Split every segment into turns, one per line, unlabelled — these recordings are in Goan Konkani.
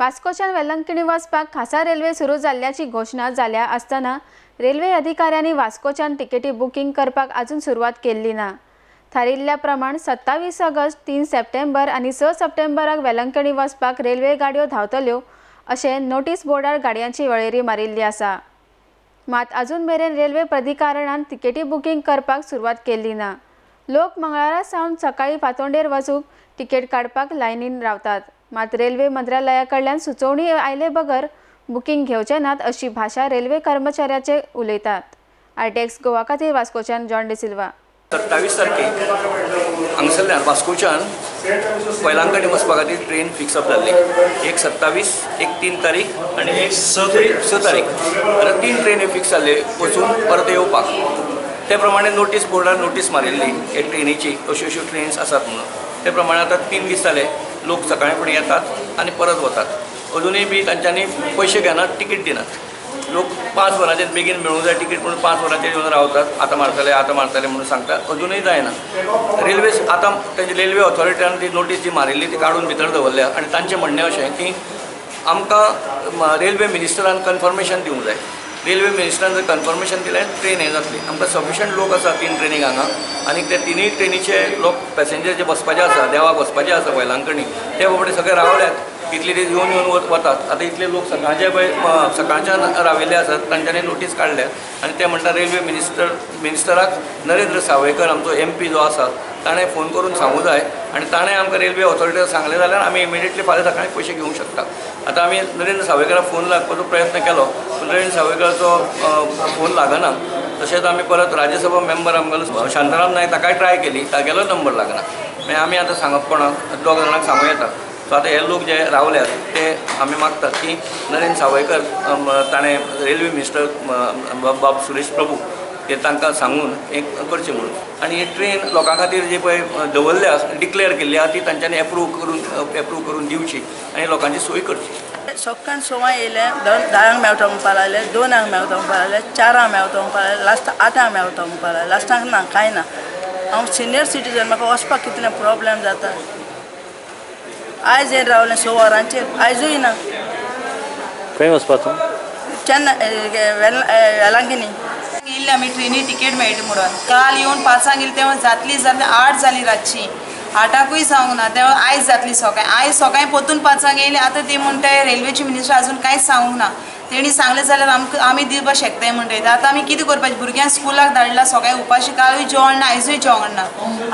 वास्कोच्यान वेलंकणी वचपाक खासा रेल्वे सुरू जाल्ल्याची घोशणा जाल्या आसतना रेल्वे अधिकाऱ्यांनी वास्कोच्यान तिकेटी बुकींग करपाक अजून सुरवात केल्ली ना। थारिल्ल्या प्रमाण 27 ऑगस्ट, 3 सप्टेंबर आनी 6 सप्टेंबराक वेलंकणी वचपाक रेल्वे गाडयो धांवतल्यो अशें नोटीस बोर्डार गाडयांची वळेरी मारिल्ली आसा। मात अजून मेरेन रेल्वे प्राधिकरणान तिकेटी बुकींग करपाक सुरवात केल्ली ना। लोक मंगळारा सावन सकाळी फातोंडेर वचूंक तिकेट काडपाक लायनीन रावतात, मात रेल्वे मंत्रालया कडल्यान सुचोवणी आयले बगर बुकींग घेवचे नात अशी भाशा रेल्वे कर्मचाऱ्याचे उलयतात। आरटीएक्स गोवा खातीर वास्कोच्यान जॉन डिसिल्वा।
27 तारखेक हांगसरल्यान वास्कोच्यान वेलांकणी वचपा खातीर ट्रेन फिक्स अप जाल्ली, एक 27, एक 3 तारीख आनी एक 6 तारीख, आतां 3 ट्रेनी फिक्स जाल्ले वचून परत येवपाक। ते प्रमाणे नोटीस बोर्डार नोटीस मारिल्ली हे ट्रेनीची, अश्यो अश्यो ट्रेन्स आसात म्हणून। ते प्रमाणे आतां 3 दीस जाले लोक सकाळी फुडें येतात आनी परत वतात, अजुनूय बी तांच्यांनी पयशे घेनात, तिकीट दिनात। लोक 5 वरांचेर बेगीन मेळूंक जाय तिकीट म्हणून 5 वरांचेर येवन रावतात, आतां मारतले आतां मारतले म्हणून सांगतात, अजुनूय जायना। रेल्वे आतां तेंची रेल्वे ऑथॉरिटीन ती नोटीस जी मारिल्ली ती काडून भितर दवरल्या आनी तांचें म्हणणें अशें की आमकां रेल्वे मिनिस्टरान कन्फर्मेशन दिवंक जाय। रेल्वे मिनिस्टरान जर कन्फर्मेशन दिलें ट्रेन हें जातली। आमकां सफिशंट लोक आसा 3 ट्रेनीक हांगा आनी ते 3 ट्रेनीचे लोक पॅसेंजर जे बसपाचे आसा, देवाक वचपाचे आसा वेलांकणी, ते बाबडे सगळे रावल्यात, इतले दीस येवन येवन वतात। आतां इतले लोक सकाळचे पळय सकाळच्यान राविल्ले आसात, तांच्यांनी नोटीस काडल्या आनी ते म्हणटा रेल्वे मिनिस्टराक नरेंद्र सावयकर आमचो MP जो आसा ताणें फोन करून सांगूं जाय आनी ताणें आमकां रेल्वे ऑथॉरिटीक सांगलें जाल्यार आमी इमिडिएटली फाल्यां सकाळीं पयशे घेवंक शकता। आतां आमी नरेंद्र सावयकराक फोन लागपाचो प्रयत्न केलो पूण नरेंद्र सावयकराचो फोन लागना। तशेंच आमी परत राज्यसभा मेंबर आमगेलो शांताराम नायक ताकाय ट्राय केली, तागेलो नंबर लागना। मागीर आमी आतां सांगप कोणाक, 2 जाणांक सांगूं येता। सो आतां हे लोक जे रावल्यात ते आमी मागतात की नरेंद्र सावयकर ताणें रेल्वे मिनिस्टर बाब सुरेश प्रभू ते तांकां सांगून एक करचें म्हणून। आनी ही ट्रेन लोकां खातीर जी पळय दवरल्या, डिक्लेअर केल्ली आसा ती तांच्यांनी एप्रूव करून दिवची आनी लोकांची सोय करची।
सकाळ 6 येयले, 10 मेवता म्हणपाक लागले, 2 मेवता म्हणपाक लागले, 4 मेवता म्हणपाक लागले, लास्ट 8 मेवता म्हणपाक लागले, लास्टाक ना कांय ना। हांव सिनियर सिटीजन, म्हाका वचपाक कितलें प्रोब्लेम जाता। आयज येवन रावलें 6 वरांचेर, आयजूय ना।
खंय वचपा तूं?
चेन्नय वेलांकिनी
येयल्ले आमी ट्रेनी तिकेट मेळटा म्हणून। काल येवन 5 येयले तेव्हा जातली जातली 8 जाली रातची, 8कूय सांगूंक ना, तेव्हा आयज जातली सकाळी, आयज सकाळी परतून 5 येयले। आतां ती म्हणटाय रेल्वेची मिनिस्टर अजून कांयच सांगूंक ना, तेणी सांगलें जाल्यार आमकां आमी दिवपाक शकताय म्हणटाय। आतां आमी कितें करपाचें, भुरग्यांक स्कुलाक धाडला, सकाळी उपाशी, कालूय जेवण ना, आयजूय जेवण ना।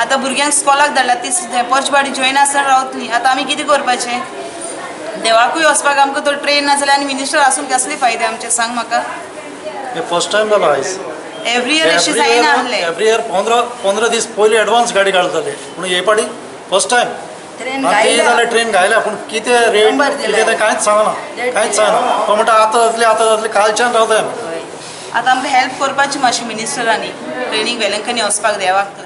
आतां भुरग्यांक स्कुलाक धाडला, ती पर्चबाडी जॉयन आसतना रावतली, आतां आमी कितें करपाचें? देवाकूय वचपाक आमकां तो ट्रेन ना जाल्यार आनी मिनिस्टर आसून कसले फायदे आमचे, सांग म्हाका।
फर्स्ट टायम जाला आयज।
एवरी इयर अशें जायना आहलें।
एवरी इयर 15 दीस पयलीं एडवान्स गाडी काडटाले, पूण हे पाटी फर्स्ट टायम जाल्यार ट्रेन घायल्या, पूण कितें रेट कितें तें कांयच सांगना, कांयच सांगना। तो म्हणटा आतां जातली आतां जातली, कालच्यान रावता आमी।
आतां आमकां हेल्प करपाची मातशी मिनिस्टरांनी ट्रेनीक वेलंकनी वचपाक देवाक तर।